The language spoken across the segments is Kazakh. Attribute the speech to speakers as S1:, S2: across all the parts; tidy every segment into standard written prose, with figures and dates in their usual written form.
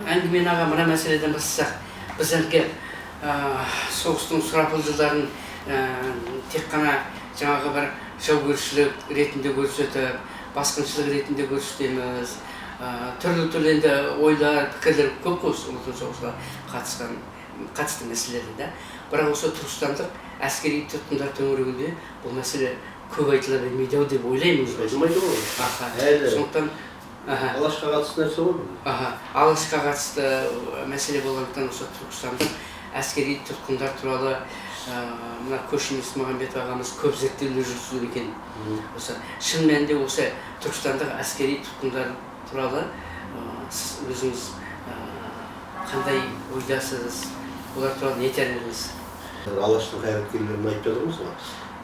S1: Әңгімені, аға, мына мәселеден бастасақ. Біз әлгі соғыстың сұрапыл жылдарын тек қана жаңағы бір жаугершілік ретінде көрсетіп, басқыншылық ретінде көрсетеміз. Түрлі түрлі енді ойлар, пікірлер көп қой осы Ұлы Отан соғысына қатысты мәселелерде да. Бірақ осы түркістандық әскери тұтқындар төңірегінде бұл мәселе көп айтыла бермейді ау деп ойлаймын өз басым.
S2: Айтылмайды ғой. Әлі.
S1: Сондықтан, аха.
S2: Алашқа қатысты нәрсе ғой бұл.
S1: Аха, Алашқа қатысты мәселе болғандықтан, осы түркістандық әскери тұтқындар туралы мына Көшім Есмағамбетов ағамыз көп зерттеулер жүргізген екен. Осы шын мәнінде осы түркістандық әскери тұтқындар туралы сіз өзіңіз қандай ойдасыз, олар туралы не айтар едіңіз?
S2: Алаштың қайраткерлерін айтып жатырмыз ғой,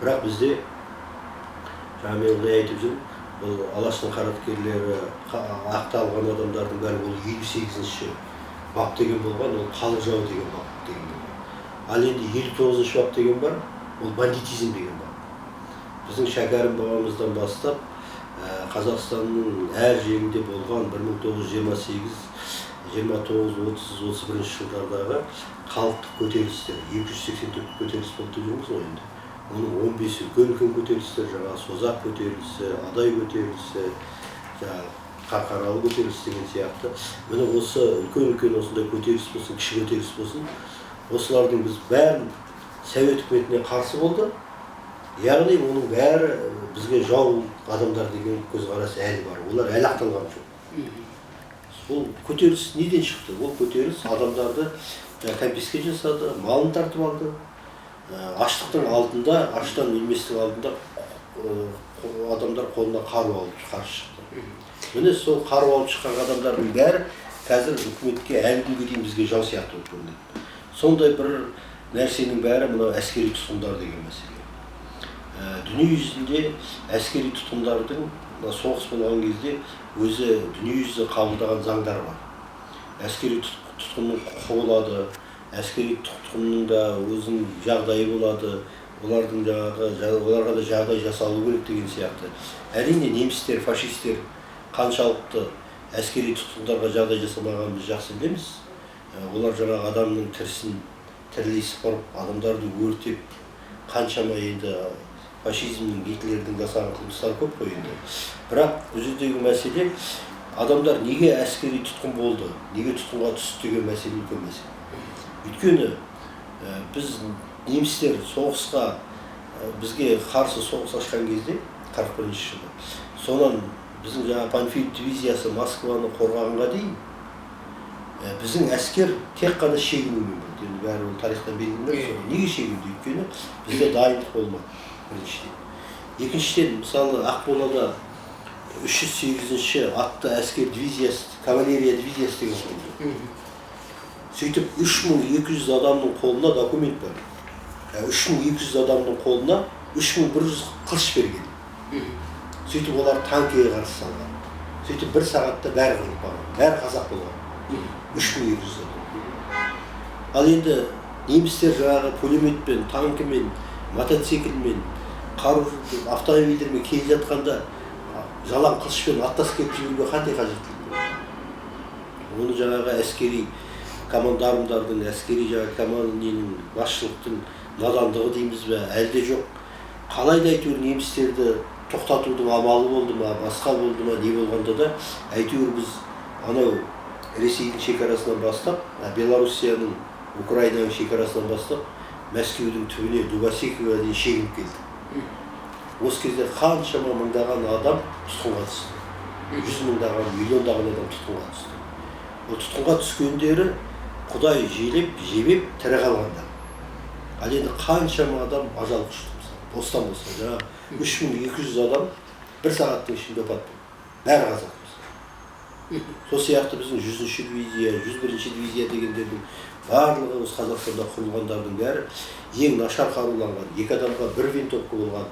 S2: бірақ бізде жаңа мен ылғи айтып жүрмін, бұл Алаштың қайраткерлері, ақталған адамдардың бәрі, ол 58-бап деген болған, ол халық жауы деген бап деген болған. Ал енді 59-бап деген бар, ол бандитизм деген бап. Біздің Шәкәрім бабамыздан бастап Қазақстанның әр жерінде болған 1928, 29, 30, 31 жылдардағы халықтық көтерілістер, 284 көтеріліс болды деп жүрміз ғой енді. Оның 15-і үлкен үлкен көтерілістер, жаңағы Созақ көтерілісі, Адай көтерілісі, жаңағы Қарқаралы көтерілісі деген сияқты. Міне, осы үлкен үлкен осындай көтеріліс болсын, кіші көтеріліс болсын, осылардың біз бәрін Совет үкіметіне қарсы болды. Яғни оның бәрі бізге жау адамдар деген көзқарас әлі бар, олар әлі ақталған жоқ. Ол көтеріліс неден шықты? Ол көтеріліс адамдарды жаңа кәмпеске жасады, малын тартып алды. Аштықтың алдында, аштан өлместің алдында адамдар қолына қару алып қарсы шықты. Міне, сол қару алып шыққан адамдардың бәрі қазір үкіметке әлі күнге дейін бізге жау сияқты болып көрінеді. Сондай бір нәрсенің бәрі мынау әскери тұтқындар деген мәселе. Дүние жүзінде әскери тұтқындардың, мына соғыс болған кезде өзі дүние жүзі қабылдаған заңдар бар. Әскери тұтқынның құқығы болады, әскери тұтқынның да өзінің жағдайы болады, олардың жаңағы оларға да жағдай жасалу керек деген сияқты. Әрине, немістер, фашистер қаншалықты әскери тұтқындарға жағдай жасамағанын біз жақсы білеміз. Олар жаңағы адамның тірісін тірілей сыпырып, адамдарды өртеп, қаншама енді фашизмнің, Гитлердің жасаған қылмыстары көп қой енді. Бірақ бұл жердегі мәселе, адамдар неге әскери тұтқын болды, неге тұтқынға түсті деген мәселе үлкен мәселе. Өйткені біз немістер соғысқа, бізге қарсы соғыс ашқан кезде 41 жылы, сонан біздің жаңағы Панфилов дивизиясы Москваны қорғағанға дейін біздің әскер тек қана шегінумен болды. Енді бәрі ол тарихтан белгілі нәрсе ғой. Неге шегінді? Өйткені бізде дайындық болмады, біріншіден. Екіншіден, мысалы, Ақмолада 308-ші атты әскер дивизиясы, кавалерия дивизиясы деген құрылды. Сөйтіп 3200 адамның қолына документ бар, 3200 адамның қолына 3100 қылыш берген. Сөйтіп олар танкіге қарсы салған. Сөйтіп бір сағатта бәрі қырылып қалған, бәрі қазақ болған, 3200 адам. Ал енді немістер жаңағы пулеметпен, танкімен, мотоциклмен, қару, автомобильдермен келе жатқанда жалаң қылышпен аттас келіп жүруге қандай қажеттілік бар? Оны жаңағы әскери командармдардың, әскери жаңағы команда ненің, басшылықтың надандығы дейміз бе, әлде жоқ, қалай да әйтеуір немістерді тоқтатудың амалы болды ма, басқа болды ма, не болғанда да әйтеуір біз анау Ресейдің шекарасынан бастап, Белоруссияның, Украинаның шекарасынан бастап Мәскеудің түбіне, Дубосековоға дейін шегініп келдік. Осы кезде қаншама мыңдаған адам тұтқынға түсті, жүз мыңдаған, миллиондаған адам тұтқынға түсті. Ол тұтқынға түскендері құдай желеп жебеп тірі қалғандар. Ал енді қаншама адам ажал құшты, мысалы, бостан босқа жаңағы 3200 адам бір сағаттың ішінде опат болды, бәрі қазақ, мысалы. Сол сияқты біздің 100-дивизия, 101-дивизия дегендердің барлығы, осы Қазақстанда құрылғандардың бәрі ең нашар қаруланған, екі адамға бір винтовка болған,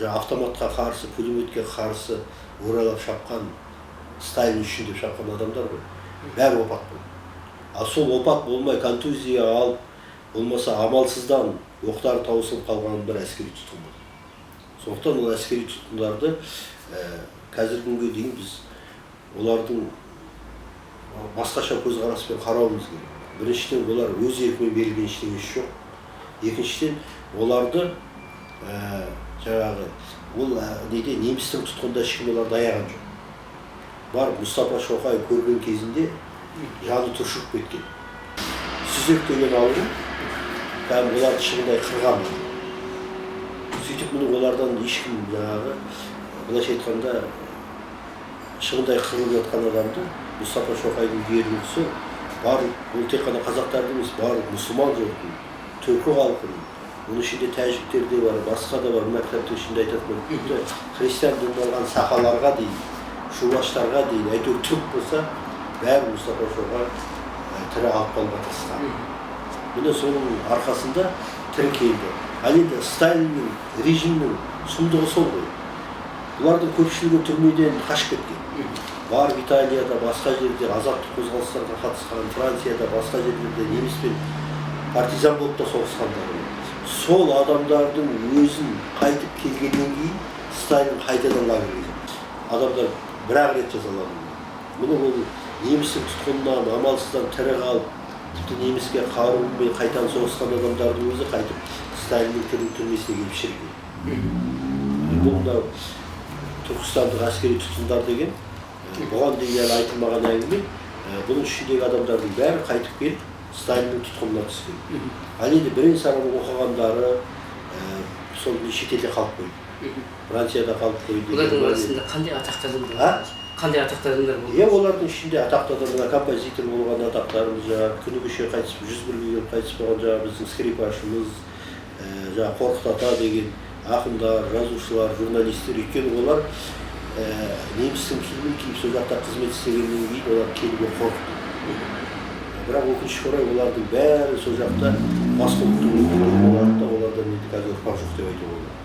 S2: жаңағы автоматқа қарсы, пулеметке қарсы оралап шапқан, Сталин үшін деп шапқан адамдар ғой, бәрі опат болды. Ал сол опат болмай, контузия алып, болмаса амалсыздан оқтары таусылып қалған бір әскери тұтқын болды. Сондықтан ол әскери тұтқындарды қазіргі күнге дейін біз олардың басқаша көзқараспен қарауымыз керек. Біріншіден, олар өз еркімен берілген ештеңесі жоқ. Екіншіден, оларды жаңағы ол неде немістің тұтқында ешкім оларды аяған жоқ. Барып Мұстафа Шоқай көрген кезінде жаны түршігіп кеткен. Сүзек деген ауру кәдімгі оларды шыбындай қырған. Сөйтіп міне олардан ешкім жаңағы былайша айтқанда шыбындай қырылып жатқан адамды Мұстафа Шоқайдың ерлігі сол, барлық, ол тек қана қазақтарды емес, барлық мұсылман жұртын, түркі халқын, оның ішінде тәжіктер де бар, басқа да бар, мына кітаптың ішінде айтады, тіпті христиан дінін алған сақаларға дейін, шубаштарға дейін, әйтеуір түрік болса, бәрі Мұстафа Шоқай тірі алып қалуға тырысқан. Міне соның арқасында тірі келді. Ал енді Сталиннің режимінің сұмдығы сол ғой. Бұлардың көпшілігі түрмеден қашып кеткен. Барып Италияда, басқа жерде азаттық қозғалыстарға қатысқан, Францияда, басқа жерлерде неміспен партизан болып та соғысқандар бар. Сол адамдардың өзін қайтып келгеннен кейін Сталин қайтадан лагерьге жапты. Адамдар бір-ақ рет жазаланды. Міне ол немістің тұтқынынан амалсыздан тірі қалып, тіпті неміске қарумен қайтадан соғысқан адамдардың өзі қайтып Сталиннің түрмесіне келіп шіріген. Бұл мынау түркістандық әскери тұтқындар деген бұған дейін әлі айтылмаған әңгіме. Бұның ішіндегі адамдардың бәрі қайтып келіп Сталиннің тұтқынына түскен. Ал енді бірен-саран оқығандары сол шетелде қалып қойды. Францияда қалып қойды.
S1: Олардың арасында қандай атақты адамдар болды? Қандай атақты адамдар болды?
S2: Иә, олардың ішінде атақты адамдар, композитор болған атақтарымыз, жаңағы күні кеше қайтыс, 101-ге келіп қайтыс болған жаңағы біздің скрипашымыз, жаңағы Қорқыт ата деген ақындар, жазушылар, журналистер. Өйткені олар немістің киімін киіп сол жақта қызмет істегеннен кейін олар келуге қорықты. Бірақ өкінішке орай олардың бәрі сол жақта басқа ұлттың өкілдері болады да, олардан енді қазір ұрпақ жоқ деп айтуға болады.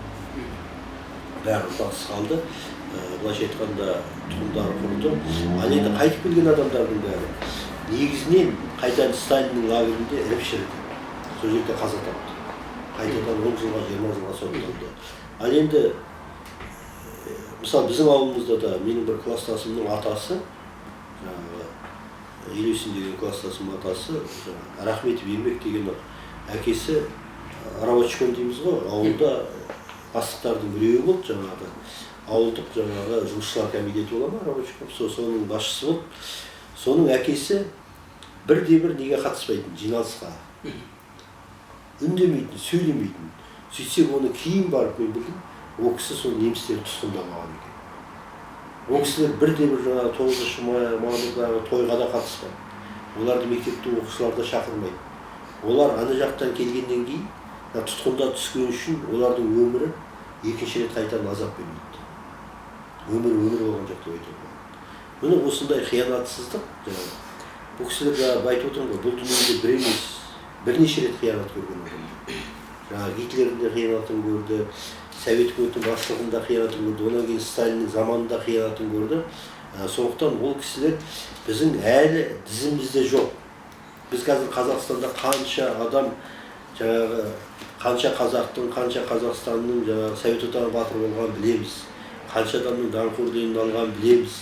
S2: Бәрі ұрпақсыз қалды. Былайша айтқанда тұқымдары құрыды. Ал енді қайтып келген адамдардың бәрі негізінен қайтадан Сталиннің лагерінде іріп шіріді. Сол жерде қаза тапты. Қайтадан 10 жылға, 20 жылға сотталды. Ал енді мысалы біздің ауылымызда да менің бір кластасымның атасы, жаңағы Елеусін деген кластасымның атасы, Рахметов Ермек деген әкесі рабочком дейміз ғой, ауылда бастықтардың біреуі болды, жаңағы ауылдық жаңағы жұмысшылар комитеті бола ма, рабочком, соның басшысы болды. Соның әкесі бірде-бір неге қатыспайтын, жиналысқа. Үндемейтін, сөйлемейтін. Сөйтсек оны кейін барып мен білдім, ол кісі сол немістерді тұтқындап алған екен. Ол кісілер бірде-бір жаңағы 9 мамырдағы тойға да қатыспады. Оларды мектепте оқушылар да шақырмайды. Олар ана жақтан келгеннен кейін тұтқында түскен үшін олардың өмірі екінші рет қайтадан азаппен өтті. Өмір өмір болған жоқ деп айтуға болады. Міне осындай қиянатсыздық, жаңағы бұл кісілер жаңағы айтып отырмын ғой, бұл дүниеде бір емес, бірнеше рет қиянат көрген адамдар. Жаңағы Гитлердің де қиянатын көрді, Совет үкіметінің басшылығында қиянатын көрді, одан кейін Сталиннің заманында қиянатын көрді. Сондықтан ол кісілер біздің әлі тізімімізде жоқ. Біз қазір Қазақстанда қанша адам, жаңағы қанша қазақтың, қанша Қазақстанның жаңағы Совет Одағы батыры болғанын білеміз. Қанша адамның даңқ орденін алғанын білеміз.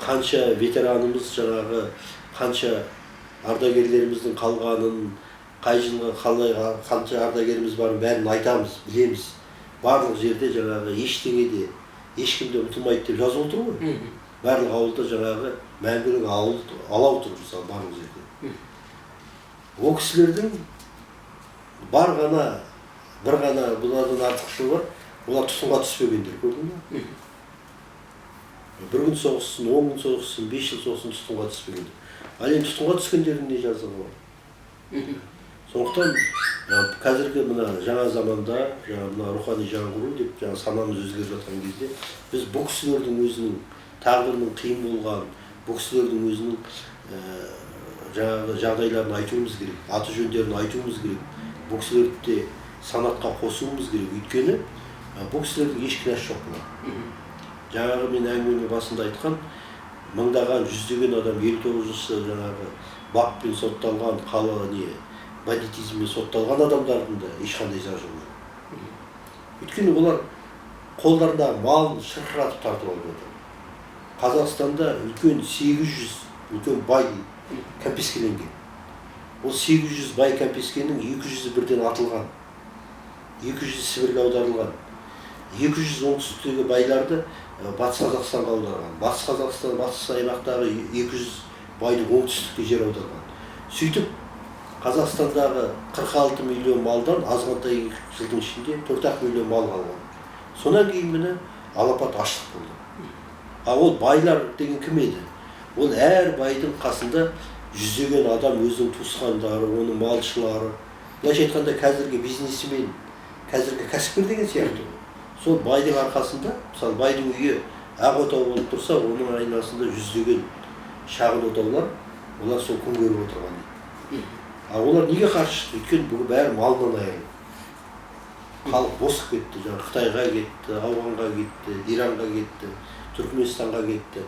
S2: Қанша ветеранымыз, жаңағы қанша ардагерлеріміздің қалғанын, қай жылғы қалай қанша ардагеріміз барын бәрін айтамыз, білеміз. Барлық жерде жаңағы ештеңе де, ешкім де ұмытылмайды деп жазып отыр ғой. Барлық ауылда жаңағы мәңгілік ауыл алау тұр мысалы барлық жерде. Ол кісілердің бар ғана, бір ғана бұлардан артықшылығы бар, олар тұтқынға түспегендер, көрдің бе? Бір күн соғыссын, 10 күн соғыссын, 5 жыл соғыссын, тұтқынға түспегендер. Ал енді тұтқынға түскендердің не жазығы бар? Сондықтан қазіргі мына жаңа заманда, жаңа мына рухани жаңғыру деп жаңа санамыз өзгеріп жатқан кезде біз бұл кісілердің өзінің тағдырының қиын болған, бұл кісілердің өзінің жаңағы жағдайларын айтуымыз керек, аты жөндерін айтуымыз керек, бұл кісілерді де санатқа қосуымыз керек. Өйткені бұл кісілердің еш кінәсі жоқ бұлар. Жаңағы мен әңгіменің басында айтқан мыңдаған, жүздеген адам 59-шы жаңағы баппен сотталған, қала не бандитизммен сотталған адамдардың да ешқандай жазығы жоқ. Өйткені олар қолдарындағы малын шырқыратып тартып алып жатыр. Қазақстанда үлкен 800 үлкен бай кәмпескеленген. Ол 800 бай кәмпескенің 200-і бірден атылған, 200-і Сібірге аударылған, 200 оңтүстіктегі байларды Батыс Қазақстанға аударған, Батыс Қазақстан, Батыс аймақтағы 200 байды оңтүстікке жер аударған. Сөйтіп Қазақстандағы 46 миллион малдан азғантай жылдың ішінде 4-ақ миллион мал қалған. Сонан кейін міне алапат аштық болды. А ол байлар деген кім еді? Ол әр байдың қасында жүздеген адам, өзінің туысқандары, оның малшылары. Былайша айтқанда қазіргі бизнесмен, қазіргі кәсіпкер деген сияқты. Сол байдың арқасында, мысалы байдың үйі ақ отау болып тұрса, оның айналасында жүздеген шағын отаулар, олар сол күн көріп отырған дейді. А олар неге қарсы шықты? Өйткені бүгін бәрі малынан айырылды. Халық босып кетті, жаңағы Қытайға кетті, Ауғанға кетті, Иранға кетті, Түркменстанға кетті.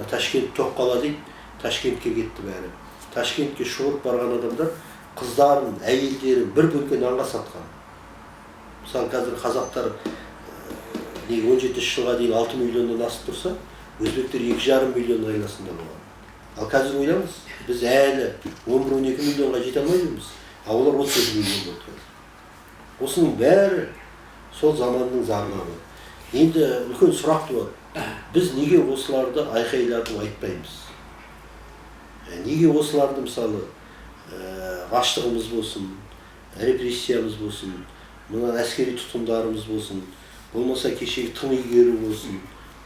S2: Ташкент тоқ қала дейді, Ташкентке кетті бәрі. Ташкентке шұбырып барған адамдар қыздарын, әйелдерін бір бөлке нанға сатқан. Мысалы қазір қазақтар 17 жылға дейін 6 миллионнан асып тұрса, өзбектер 2,5 миллион айласында болған. Ал қазір ойлаңыз, біз әлі 11-12 миллионға жете алмай жүрміз, а олар 32 миллион болды қазір. Осының бәрі сол заманның зардабы. Енді үлкен сұрақ туады. Біз неге осыларды айқайлатып айтпаймыз? Неге осыларды мысалы аштығымыз болсын, репрессиямыз болсын, мына әскери тұтқындарымыз болсын, болмаса кешегі тың игеру болсын,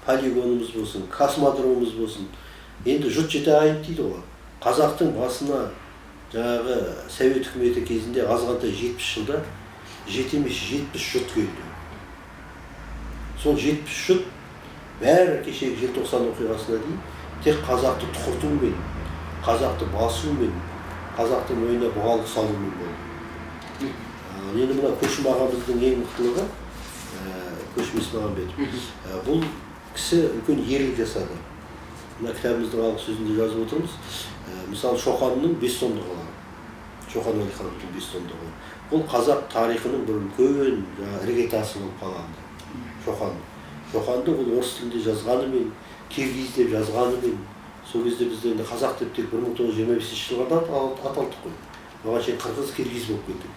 S2: полигонымыз болсын, космодромымыз болсын. Енді жұрт жете ағайын дейді ғой. Қазақтың басына жаңағы Совет үкіметі кезінде азғантай 70 жылда жеті емес 70 жұт келді. Сол 70 жұт бәрі кешегі желтоқсан оқиғасына дейін тек қазақты тұқыртумен, қазақты басумен, қазақтың мойнына бұғалық салумен болды. Енді мына Көшім ағамыздың ең мықтылығы, Көшім Есмағамбетов, бұл кісі үлкен ерлік жасады. Мына кітабымыздың алғы сөзінде жазып отырмыз. Мысалы Шоқанның 5 томдығы бар. Шоқан Уәлихановтың 5 томдығы. Бұл қазақ тарихының бір үлкен іргетасы болып қалған. Шоқан. Шоқанды ол орыс тілінде жазғанымен, киргиз деп жазғанымен, сол кезде бізде енді қазақ деп тек 1925 жылға аталдық қой. Оған шейін қырғыз, киргиз болып кеттік.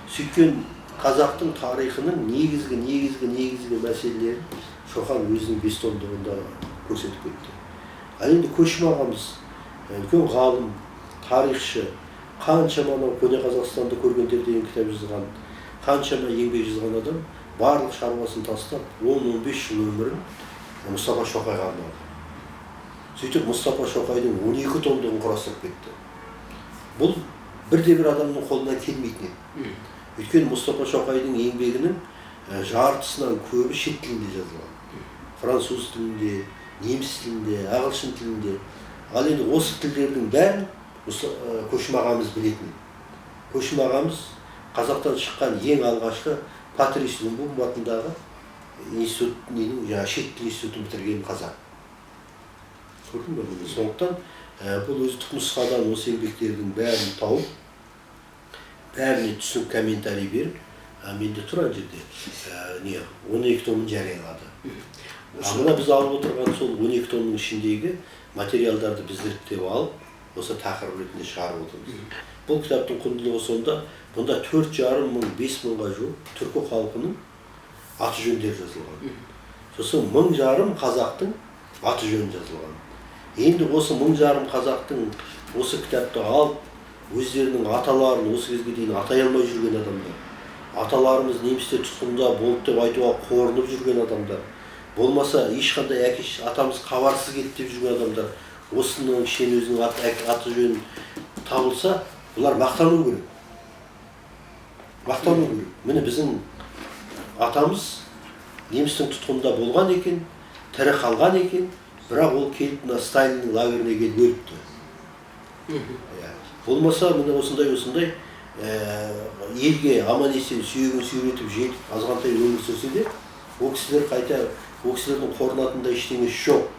S2: Сөйткен қазақтың тарихының негізгі мәселелерін Шоқан өзінің 5 томдығында көрсетіп кетті. Ал енді Көшім ағамыз үлкен ғалым, тарихшы, қаншама анау көне Қазақстанды көргендер деген кітап жазған, қаншама еңбек жазған адам барлық шаруасын тастап 10-15 жыл өмірін Мұстафа Шоқайға арнады. Сөйтіп Мұстафа Шоқайдың 12 томдығын құрастырып кетті. Бұл бірде-бір адамның қолынан келмейтін еді. Өйткені Мұстафа Шоқайдың еңбегінің жартысынан көбі шет тілінде жазылған. Француз тілінде, неміс тілінде, ағылшын тілінде. Ал енді осы тілдердің бәрін Көшім ағамыз білетін. Көшім ағамыз қазақтан шыққан ең алғашқы Патрис Лумумба атындағы институт, жаңағы шет тіл институтын бітірген қазақ. Көрдің бе бұны? Сондықтан бұл өзі түпнұсқадан осы еңбектердің бәрін тауып, бәріне түсінік комментарий беріп, менде тұр ана жерде, не 12 томын жариялады. Мына біз алып отырған сол 12 томның ішіндегі материалдарды біз іріктеп алып, осы тақырып ретінде шығарып отырмыз. Бұл кітаптың құндылығы сонда, бұнда 4,5 мың, 5 мыңға жуық түркі халқының аты жөндері жазылған. Сосын 1,5 қазақтың аты жөні жазылған. Енді осы 1,5 қазақтың осы кітапты алып, өздерінің аталарын осы кезге дейін атай алмай жүрген адамдар, аталарымыз немістер тұтқында болды деп айтуға қорынып жүрген адамдар, болмаса ешқандай әке атамыз хабарсыз кетті деп жүрген адамдар, осының ішінен өзінің аты жөнін табылса, бұлар мақтану керек. Мақтану керек. Міне біздің атамыз немістің тұтқынында болған екен, тірі қалған екен, бірақ ол келіп мына Сталиннің лагеріне келіп өліпті. Болмаса міне осындай елге аман есен сүйегін сүйретіп жетіп азғантай өмір сүрсе де, ол кісілер қайта, ол кісілердің қорынатындай ештеңесі жоқ.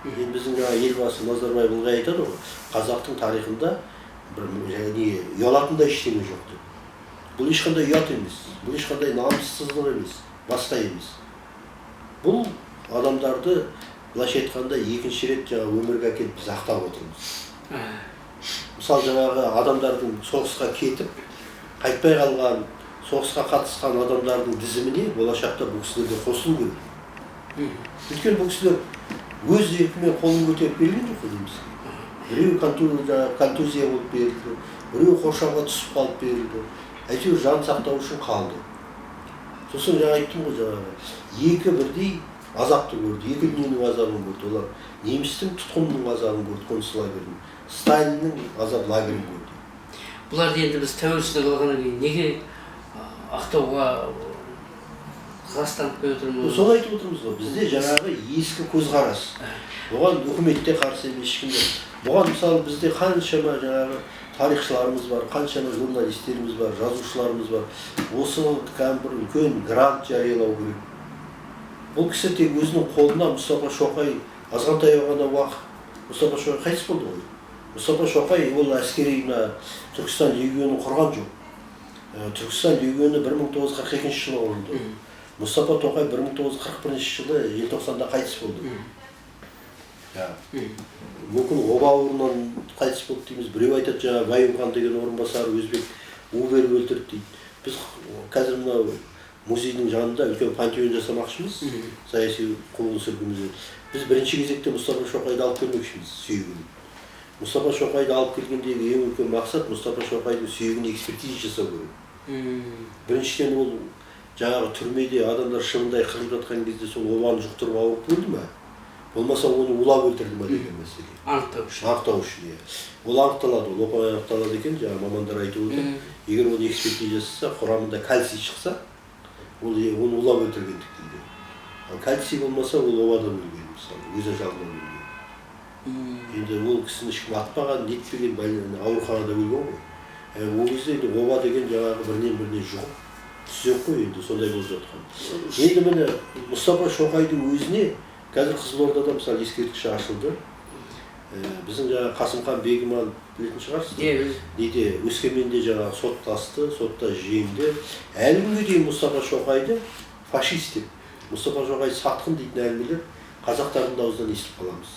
S2: Енді біздің жаңа Елбасы Назарбаев ылғи айтады ғой, қазақтың тарихында бір не ұялатындай ештеңе жоқ деп. Бұл ешқандай ұят емес, бұл ешқандай намыссыздық емес, басқа емес. Бұл адамдарды Былайша айтқанда, екінші рет жаңа өмірге әкеліп біз ақтап отырмыз. Мысалы, жаңағы адамдардың соғысқа кетіп, қайтпай қалған, соғысқа қатысқан адамдардың тізіміне болашақта бұл кісілер де қосылу керек. Өйткені бұл кісілер өз еркімен қолын көтеріп берген жоқ қой неміске. Біреу контузия болып берілді, біреу қоршауға түсіп қалып берілді. Әйтеуір жан сақтау үшін қалды. Сосын жаңа айттым ғой, жаңағы екі бірдей азапты көрді, екі дүниенің азабын көрді. Олар немістің тұтқынының азабын көрді, концлагердің, Сталиннің азап лагерін көрді.
S1: Бұларды енді біз тәуелсіздік алғаннан кейін неге ақтауға ықыластанып қойып отырмыз?
S2: Соны айтып отырмыз ғой, бізде жаңағы ескі көзқарас. Оған үкімет те қарсы емес, ешкім де. Бұған мысалы бізде қаншама жаңағы тарихшыларымыз бар, қаншама журналистеріміз бар, жазушыларымыз бар. Осы кәдімгі бір үлкен грант жариялау керек. Бұл кісі тек өзінің қолына Мұстафа Шоқай азғантай ғана уақыт, Мұстафа Шоқай қайтыс болды ғой. Мұстафа Шоқай ол әскери мына Түркістан легионын құрған жоқ. Түркістан легионы 1942 жылы құрылды. Мұстафа Тоқай 1941 жылы желтоқсанда қайтыс болды. Мүмкін оба ауруынан қайтыс болды дейміз. Біреу айтады, жаңағы Вайымхан деген орынбасары өзбек у беріп өлтірді дейді. Біз қазір мынау музейдің жанында үлкен пантеон жасамақшымыз, саяси қуғын сүргін музейі. Біз бірінші кезекте Мұстафа Шоқайды алып келмекшіміз, сүйегін. Мұстафа Шоқайды алып келгендегі ең үлкен мақсат Мұстафа Шоқайдың сүйегіне экспертиза жасау керек. Біріншіден, ол жаңағы түрмеде адамдар шыбындай қырылып жатқан кезде сол обаны жұқтырып ауырып өлді ме? Болмаса оны улап өлтірді ме деген мәселе.
S1: Анықтау үшін.
S2: Анықтау үшін, иә. Ол анықталады, ол оп-оңай анықталады екен, жаңа мамандар айтып отыр. Егер оны экспертиза жасаса, құрамында кальций шықса, ол оны улап өлтіргендік дейді. Ал кальций болмаса, ол обадан өлген, мысалы, өз ажалынан өлген. Енді ол кісіні ешкім атпаған, нетпеген, ауруханада өлген ғой. Ол кезде енді оба деген жаңағы бірінен біріне жұғып, түзек қой енді сондай болып жатқан. Енді міне Мұстафа Шоқайдың өзіне қазір Қызылордада мысалы ескерткіші ашылды. Біздің жаңағы Қасымхан Бегіман білетін шығарсыз. Неде Өскеменде жаңағы соттасты, сотта жеңді. Әлі күнге дейін Мұстафа Шоқайды фашист деп, Мұстафа Шоқай сатқын дейтін әңгімелер қазақтардың аузынан естіп қаламыз.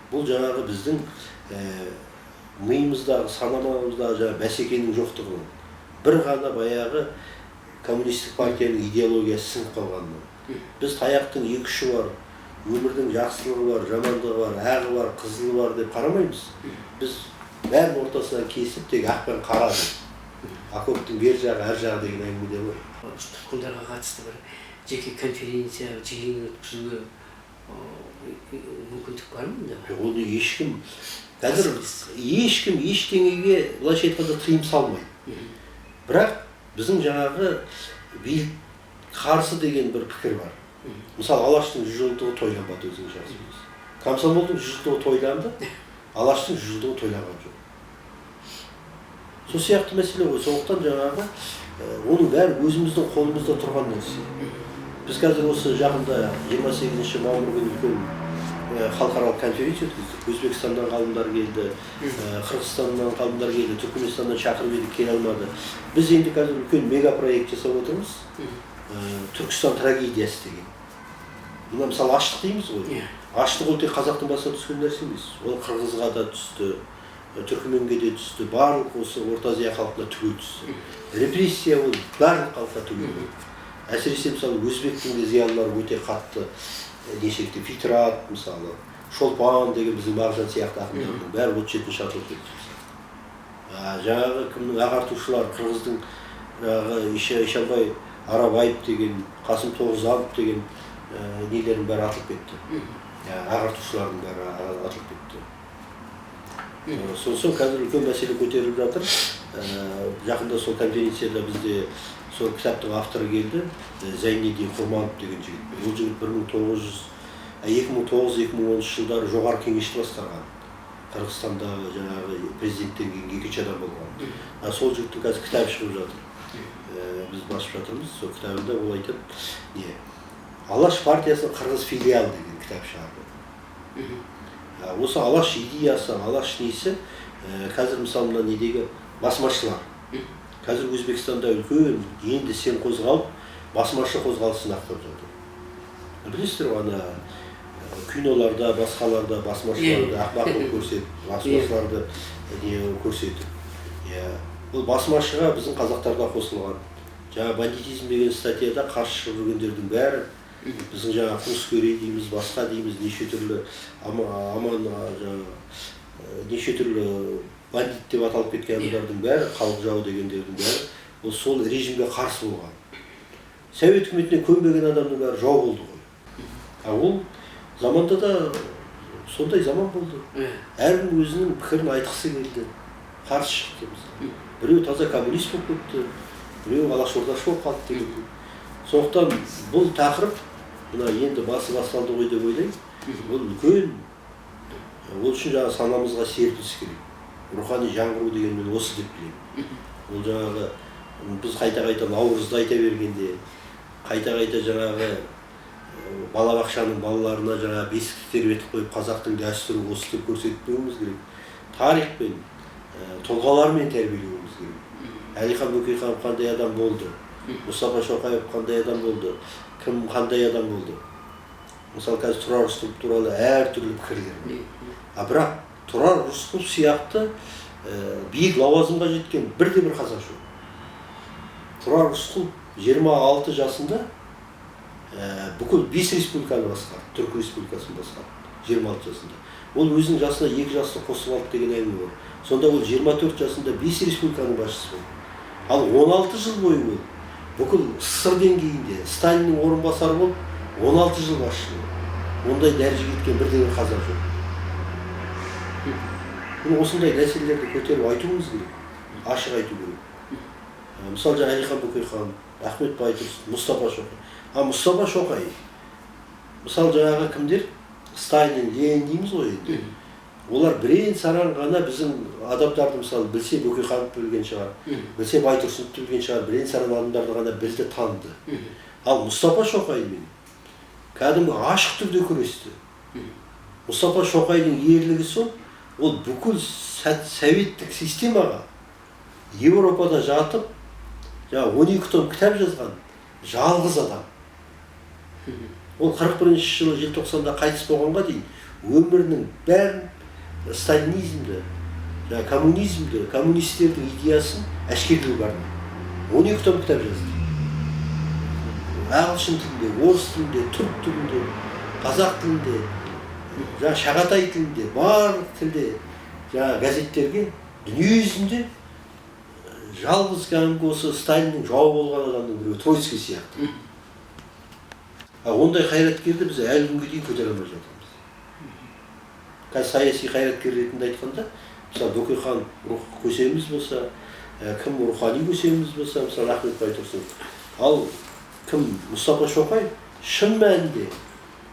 S2: Бұл жаңағы біздің миымыздағы, санамыздағы жаңағы бәсекенің жоқтығынан, бір ғана баяғы коммунистік партияның идеологиясы сіңіп қалғанынан. Біз таяқтың екі ұшы бар, өмірдің жақсылығы бар, жамандығы бар, ағы бар, қызылы бар деп қарамаймыз. Біз бәрін ортасынан кесіп, тек ақ пен қара деп. Окоптың бер жағы, ар жағы деген әңгіме де бар.
S1: Тұтқындарға қатысты бір жеке конференция, жиын өткізуге мүмкіндік бар ма мұнда?
S2: Жоқ, оны ешкім, қазір ешкім ештеңеге былайша айтқанда тыйым салмайды. Бірақ біздің жаңағы билік қарсы деген бір пікір бар. Мысалы, Алаштың 100 жылдығы тойланбады, өзіңіз жақсы білесіз. Комсомолдың 100 жылдығы тойланды, Алаштың 100 жылдығы тойланған жоқ. Сол сияқты мәселе ғой. Сондықтан жаңағы оның бәрі өзіміздің қолымызда тұрған нәрсе. Біз қазір осы жақында 28 мамыр күні үлкен халықаралық конференция өткіздік. Өзбекстаннан ғалымдар келді, Қырғызстаннан ғалымдар келді, Түркіменстаннан шақырып едік, келе алмады. Біз енді қазір үлкен мегапроект жасап отырмыз. Түркістан трагедиясы деген. Мына мысалы аштық дейміз ғой. Аштық ол тек қазақтың басына түскен нәрсе емес. Ол қырғызға да түсті, түркіменге де түсті, барлық осы Орта Азия халқына түгел түсті. Репрессия ол барлық халыққа түгел болды. Әсіресе мысалы өзбектің де зиялылары өте қатты нешекті Фитрат, мысалы, Шолпан деген біздің Мағжан сияқты ақындардың бәрі 37-ші атылып кетті. Жаңағы кімнің ағартушылар, қырғыздың жаңағы Ишанбай Арабаев деген, Қасым Тоғызанов деген нелердің бәрі атылып кетті. Ағартушылардың бәрі атылып кетті. Сосын қазір үлкен мәселе көтеріліп жатыр. Жақында сол конференцияда бізде сол кітаптың авторы келді, Зайнидин Құрманов деген жігіт. Ол жігіт бір мың тоғыз жүз, екі мың тоғыз, екі мың оныншы жылдары жоғары кеңесті басқарған. Қырғызстандағы жаңағы президенттен кейін екінші адам болған. Сол жігіттің қазір кітабы шығып жатыр. Біз басып жатырмыз. Сол кітабында ол айтады, не, Алаш партиясының қырғыз филиалы деген кітап шығарды. Осы Алаш идеясы, Алаш несі, қазір мысалы мына недегі басмашылар. Қазір Өзбекстанда үлкен енді сен қозғалып, басмашы қозғалысын ақтап жатыр. Білесіздер ғой, ана Киноларда, басқаларда басмашыларды ақымақ қылып көрсетіп, басмашыларды не көрсетіп. Иә, бұл басмашыға біздің қазақтарда қосылған. Жаңа бандитизм деген статьяда қарсы шығып жүргендердің бәрі біздің жаңа Құлыскерей дейміз, басқа дейміз, неше түрлі аман жаңа неше түрлі бандит деп аталып кеткен адамдардың бәрі, халық жауы дегендердің бәрі ол сол режимге қарсы болған. Совет үкіметіне көнбеген адамның бәрі жау болды ғой. А ол заманда да сондай заман болды. Әркім өзінің пікірін айтқысы келді, қарсы шықты мысалы. Біреу таза коммунист болып кетті, біреу алашордашы болып қалды деген. Сондықтан бұл тақырып мына енді басы басталды ғой деп ойлаймын. Бұл үлкен, ол үшін жаңа санамызға серпіліс керек. Рухани жаңғыру деген мен осы деп білемін. Ол жаңағы біз қайта-қайта наурызды айта бергенде, қайта-қайта жаңағы балабақшаның балаларына жаңа бесікті тербетіп қойып қазақтың дәстүрі осы деп көрсетіп беруіміз керек. Тарихпен, тұлғалармен тәрбиелеуіміз керек. Әлихан Бөкейханов қандай адам болды, Мұстафа Шоқаев қандай адам болды, кім қандай адам болды. Мысалы, қазір Тұрар Рысқұлов туралы әртүрлі пікірлер бар. А бірақ Тұрар Рысқұлов сияқты биік лауазымға жеткен бірде-бір қазақ жоқ. Тұрар Рысқұлов 26 жасында бүкіл 5 республиканы басқарды, Түркі республикасын басқарды 26 жасында. Ол өзінің жасына 2 жасты қосып алды деген әңгіме бар. Сонда ол 24 жасында 5 республиканың басшысы болды. Ал 16 жыл бойы ол бүкіл СССР деңгейінде Сталиннің орынбасары болып 16 жыл басшы болды. Ондай дәрежеге жеткен бірде-бір қазақ жоқ. Міне осындай мәселелерді көтеріп айтуымыз керек, ашық айту керек. Мысалы, жаңа Әлихан Бөкейхан, Ахмет Байтұрсынов, Мұстафа Шоқай. А Мұстафа Шоқай, мысалы, жаңағы кімдер? Сталин, Ленин дейміз ғой енді. Олар бірен-саран ғана біздің адамдарды, мысалы, білсе Бөкейханов білген шығар, білсе Байтұрсынов білген шығар, бірен-саран адамдарды ғана білді, таныды. Ал Мұстафа Шоқаймен кәдімгі ашық түрде күресті. Мұстафа Шоқайдың ерлігі сол, ол бүкіл советтік системаға Еуропада жатып, жаңа 12 том кітап жазған жалғыз адам. Ол 41 жылы желтоқсанда қайтыс болғанға дейін өмірінің бәрін сталинизмді, жаңа коммунизмді, коммунистердің идеясын әшкерелеуге арнады. 12 том кітап жазды. Ағылшын тілінде, орыс тілінде, түрік тілінде, қазақ тілінде, жаңа шағатай тілінде, барлық тілде жаңа газеттерге дүние жүзінде жалғыз кәдімгі осы Сталиннің жауы болған адамның біреуі Троцкий сияқты. А ондай қайраткерді біз әлі күнге дейін көтере алмай жатырмыз. Қазір саяси қайраткер ретінде айтқанда, мысалы, Бөкейхан рух көсеміміз болса, кім рухани көсеміміз болса, мысалы, Ахмет Байтұрсынов. Ал кім Мұстафа Шоқай шын мәнінде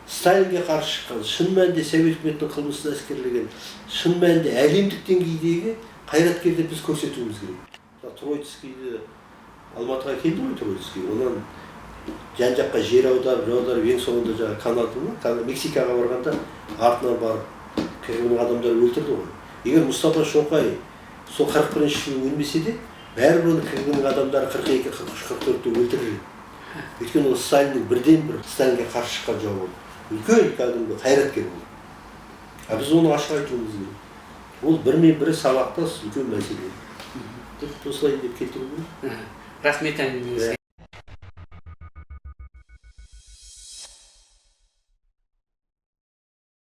S2: Сталинге қарсы шыққан, шын мәнінде Совет үкіметінің қылмысын әшкерелеген, шын мәнінде әлемдік деңгейдегі қайраткер деп біз көрсетуіміз керек. Мысалы, Троицкийді Алматыға келді ғой Троицкий, онан жан жаққа жер аударып, жер аударып, ең соңында жаңа Канада ма, Мексикаға барғанда артынан барып КГБ-ның адамдары өлтірді ғой. Егер Мұстафа Шоқай сол 41 жылы өлмесе де, бәрібір оны КГБ-ның адамдары 42, 43, 44-те өлтірер еді. Өйткені ол Сталиннің бірден-бір Сталинге қарсы шыққан жауы болды. Үлкен кәдімгі қайраткер болды. А біз оны ашық айтуымыз керек. Ол бірімен бірі сабақтас үлкен мәселе. Деп осылай деп келтіру керек.
S1: Рахмет әңгімеңізге.